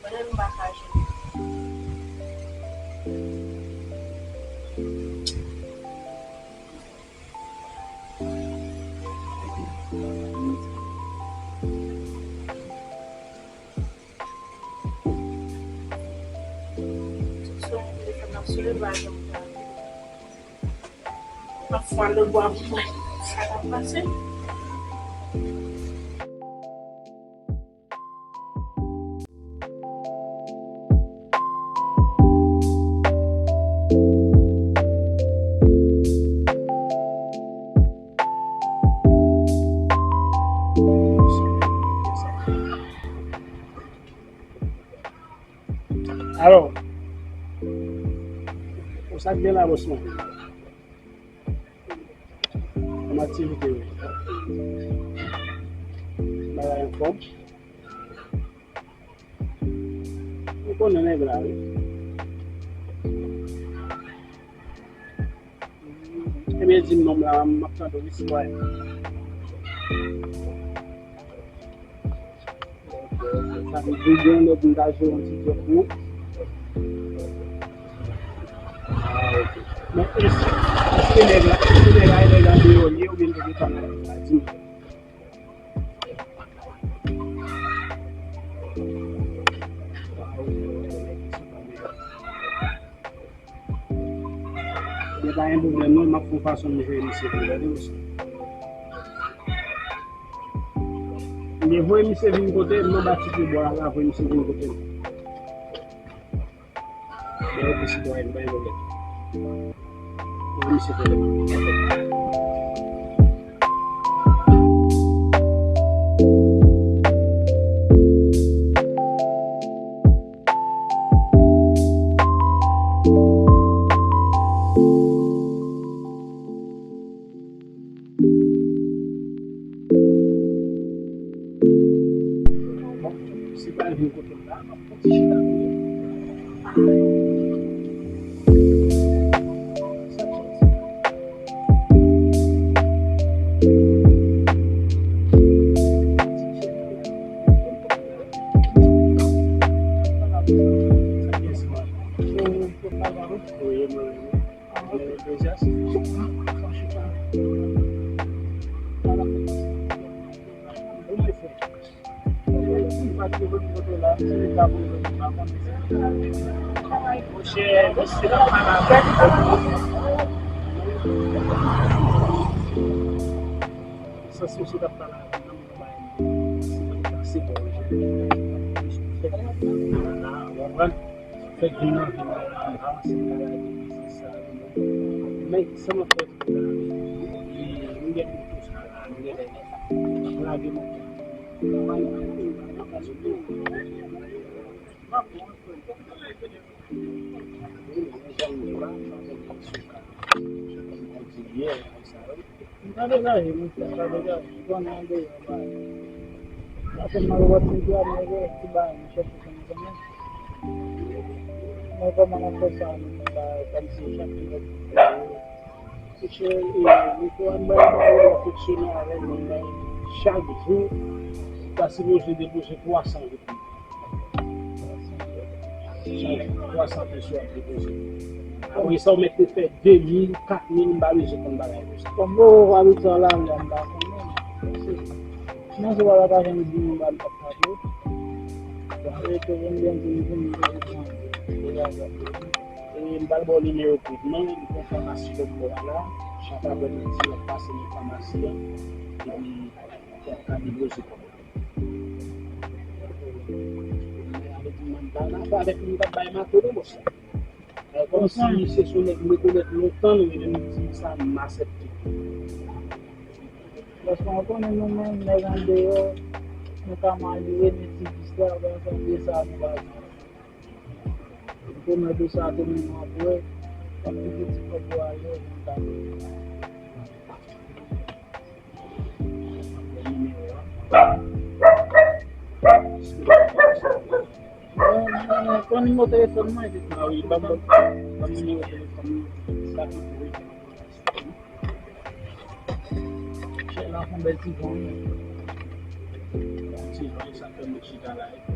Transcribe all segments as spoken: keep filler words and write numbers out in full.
Mwen menm m pa ka jere. Tout sa m vle fè, m ap sou leve a janm fè. M ap fwa lòt bwa pou sa k ap pase. Alò, ou sa k gen la, bòs mwen? Kòm aktivite yo? Bagay anfòm? Ou konnen nèg la, wi. Ebyen, di m non m la, m ap tande w, wi, sitwayen. Sa vle di, gen yon lè pou m ta jwe yon ti jwèt pou ou. Ah, ok. Men, èske, èske nèg la, èske nèg la, nèg la deyò l ye, oubyen l te gentan la, la, di m. Gen pa gen pwoblèm non, m ap fè yon fason m jere misye pou ou, tande mesye. M voye misye vin kote m, nan ba ti pye bò la, la voye misye vin kote m. Gen yon ti sitwayen, pa gen pwoblèm. Voye misye kote m. Bon, si pa vin kote m la, m ap fè ti chita. Fèk vin nan vin nan, se pa lage biznis sa. Men, sa m ap fè tout la, e, nou gen tout sa la, nou gen lè nèt. M ap lage mwen. M ta degaje, monchè, m ta degaje. M konnen andeyò, bay. Sa fè m al wè ti dwa, mwen wè ti bay, mwen chèche konn konnen. Mwen kòman m ap fè sa, mwen bay, kòmsi chak minit. Monchè, e, mikwo a m bay, mwen fonksyone avè l, mwen bay, chak jou, m ta sipoze depoze twa san goud. Twa san peso ap depoze. Apre sa, ou mèt te fè de mil, kat mil, m pa bezwen konn bagay konsa. Bon, bon, abitan lari a, m pa konnen. Mwen se pa ta janm di m ba l pap kato. Bon, e ke jen byen di m vin, m bezwen pran. E m pral ba w nimewo kòd mwen, m pran famasi lòt bò a la. Chak aprèmidi, w ap pase nan famasi an. Epi, w ap ka depoze kòb. Avèk moun, m pa nan afè avèk moun k ap bay mato non, bòs la. Kòmsi se sou nèg m rekonèt lontan, nou vin di m sa, m aksepte. Paske w konnen nou menm, nèg andeyò, nou ka malere, men ti vis la, w konn sa, de sa nou pa gen. M pwomèt ou sa tou, men nou ap wè, w ap kite ti kòb ou a jwe, nou ka. Bon, nimewo a. Bon, bon, bon, nimewo telefòn mwen, epi. Ah wi, ban m, ban m nimewo telefòn mwen. Sa ki pou wi. Chè la fè yon bèl ti van. Yon ti van, sa fè mwen chita la, epi.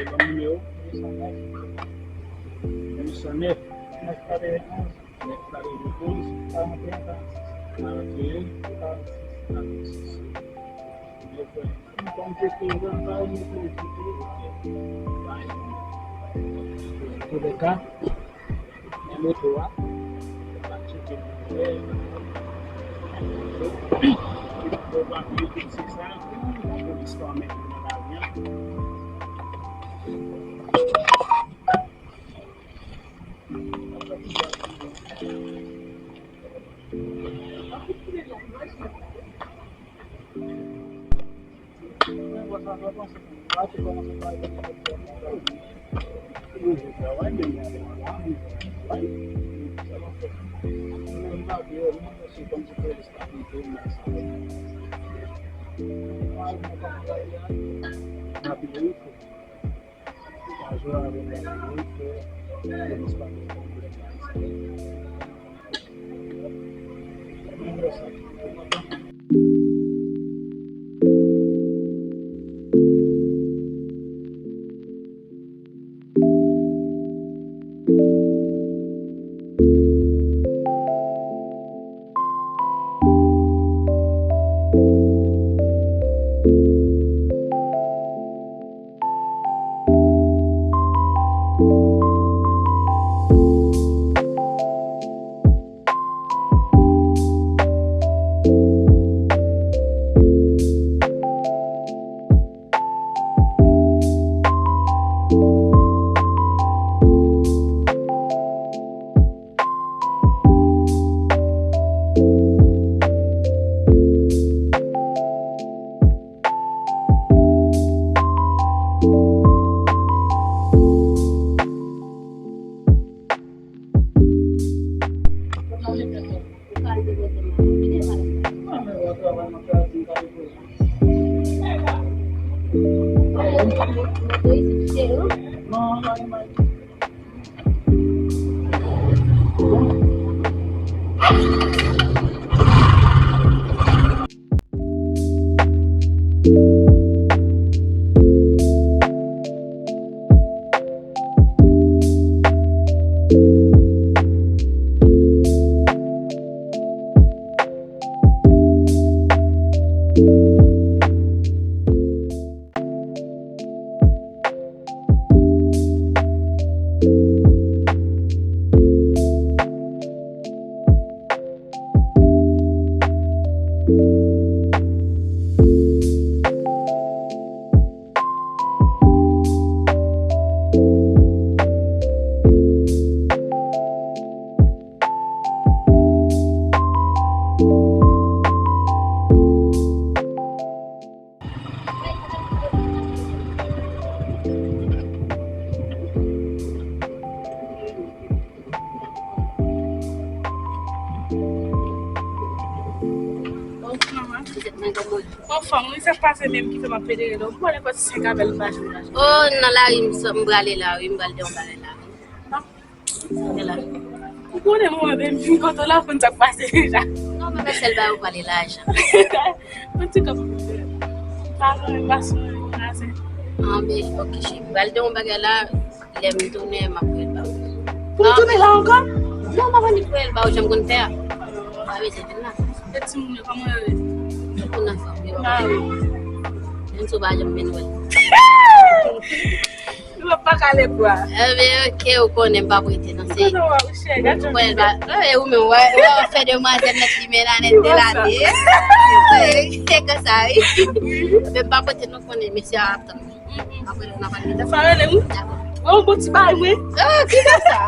Ban m nimewo. Uit san nèf. Nèf katrevennonz. Nèf katrevennonz. Karannteyen karannsis. Karannteyen karannsis. An tou lè ka, nimewo twa, m ap tcheke pou mwen. Bon, pa bliye tout se sa, lapolis pa mete nan lari a. Bon, fanm, wi, sa k pase menm ki fè m ap pede rele w. Mwen, nenpòt senk apèl m pa jwenn la. Oh, nan lari, m sot, m prale la, wi, m pral de yon bagay la, wi. Ou konnen mwen menm, vin kote w la, konn sa k pase deja. Non, men sèl bagay ou pale lajan. Yon ti kòb. Pa konnen, pa sou mwen, pa se. Ah, men, ok, cheri. Pral de yon bagay la, lè m tounen, m ap rele ba ou. Pou m tounen la ankò? Non, m ap annik rele ba ou, jan m konn fè a. Pa bezwen vin la. E timoun yo, kòman yo ye? Timoun anfòm, yo. Ah, wi. Menm si w pa janm vin wè l. Nou pa kale bwa. Ebyen, ok, ou konnen m p ap rete nan se. Ou konnen w ap chè, gade jan ou fè. Ou konnen l pa, e, ou menm, w ap fè demwazèl nèt li men la nèt de lane. Se konsa, wi. Men m p ap rete, nou konnen mesye a ap tann mwen. M ap rele, n ap pale. Sa rele, wi. Dakò. Bon, bon ti bagay, wi. Oh, ki konsa?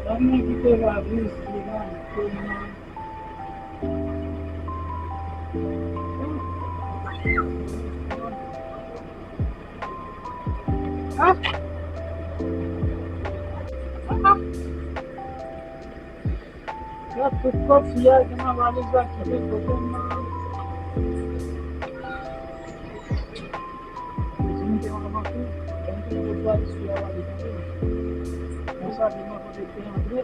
Ban mwen kite valiz li la, pou mwen. Gad tout kòb fi a gen nan valiz la ki gen kote nan. Mwen te yon avanti, mwen te yon valiz fi a valiz la. Konsa, demen kote te antre.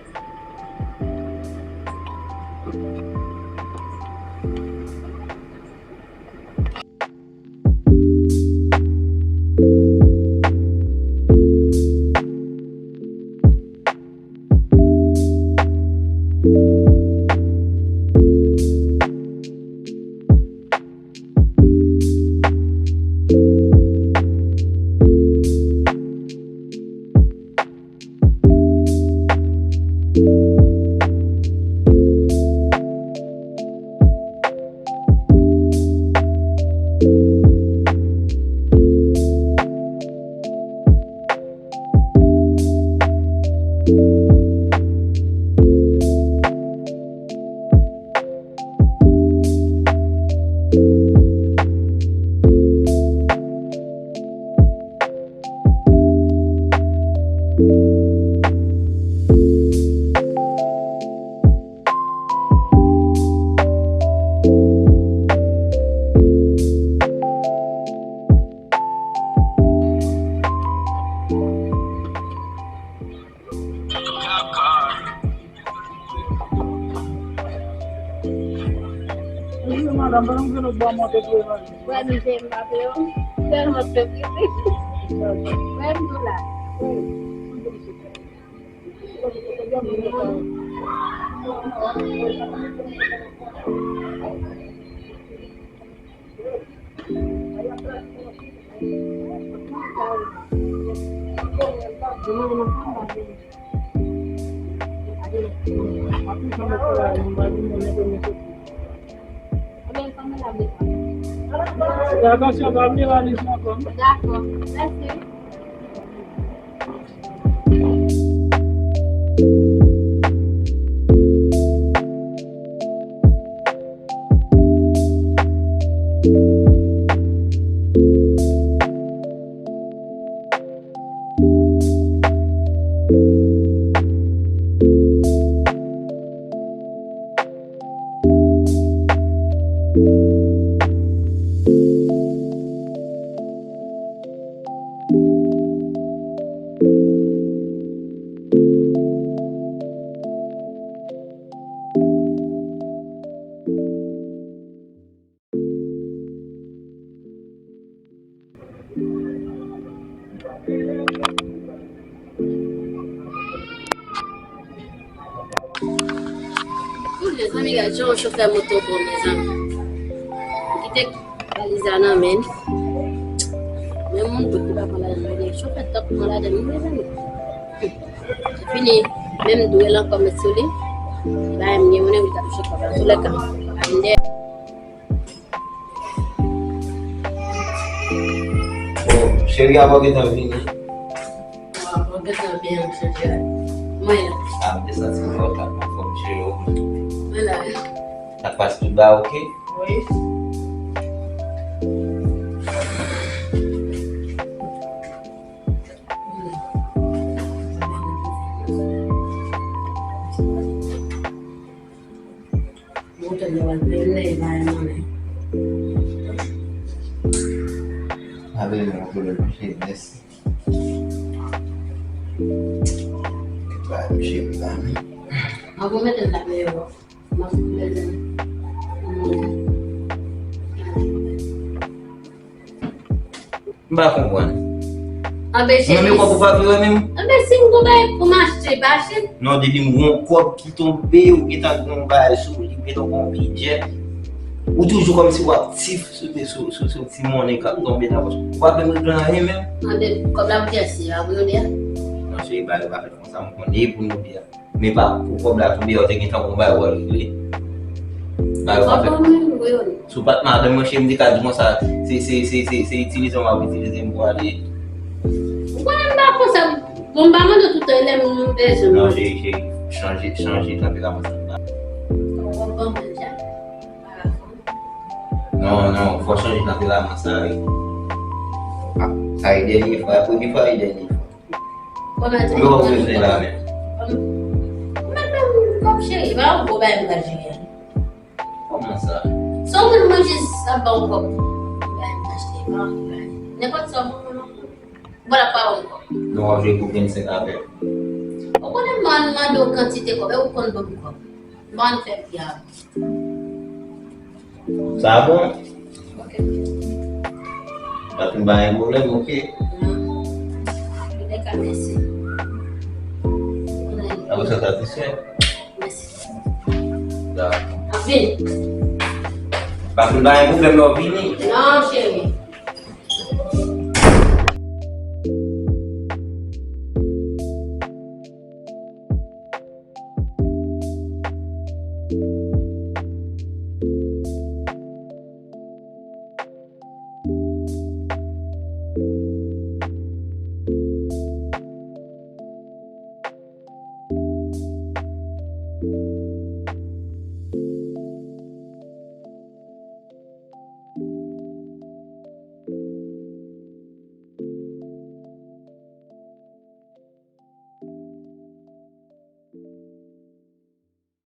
Madanm, pa nan grenn bwa monte pou evanjil. Wè, nou je m pa fè yo. Tèlman fè piti. Wè, m tou la. Fè atansyon, pa bliye valiz la ankò. Dakò, mèsi. Ooh, mezanmi, gad jan yon chofè moto bon, mezanmi. Kite valiz la nan men l. Men moun bout li pa pran ladan, men chofè t ap pran ladan li, mezanmi. Fini, menm dwe l ankò met sou li. Li pa menm gen moun wi k ap touche kòb la. Antoulèka, m dèyè. Bon, cheri a pa gentan vini. Wa, mwen gentan byen, cheri a. Mwen la. A, m te santi m fò, w t ap anfòm, cheri, w. Mwen la. N ap pase tout bagay, oke? Wi. Mwen te dwe al plede bay mwen. Pa bezwen yon pwoblèm, cheri, mèsi. Netwaye m, cheri, la, men. An pou mete l la deyò. M ap plede. M pa konprann. Anben, cheri. Ou menm yon kòb ou pa vle wè menm? Anben, si m gon bagay pou m achte, pa achte. Non, depi m gon kòb ki tonbe, ou gentan gon bagay sou li, ou gentan gon bidjè. Ou toujou kòmsi w aktif sou, sou, sou, sou ti monnen k ap tonbe nan pòch. Ou pa vle m regle anyen menm? Anben, kòb la pou kiyès li a? Pou nou de a? Non, cheri, bagay yo pa fèt konsa, m konnen e pou nou de a. Men pa pou kòb la tonbe, ou te gentan gon bagay w al regle. Bagay yo pa fèt. Si w pa t madanm mwen, cheri, m te ka di konsa, se, se, se, se, se itilize w m ap itilize m pou ale. Ou konnen m pa konsa, bon, m pa mande w toutan, e lè m bezwen m mande. Non, cheri, cheri, chanje, chanje tanperaman sa. Ou konprann mwen deja. Non, non, fò chanje tanperaman sa, wi. A, sa e dènye fwa, e premye fwa, e dènye fwa. Kòman ti Yo, w bezwen la menm. Ou mèt ban m kòb, cheri, pa yon gwo bagay m pral jere a. Kòman sa? Se yon moun mwen jis ap ban w kòb. Bagay m achte, pa yon bagay. Nenpòt sa w ban mwen, non. Vwala, pa yon kòb. Non, w ap jwe pou vennsenk avè m. Ou konnen m mande w kantite kòb, e ou konn ban m kòb. M pa konn fè pri a. Sa bon? Ok. Pa fin ba yon pwoblèm, ok? Non. Antouka, mèsi. Apre sa, satisfè? Mèsi. Dakò. Ap vini. Pa fin ba yon pwoblèm, lè w vini? Non, cheri.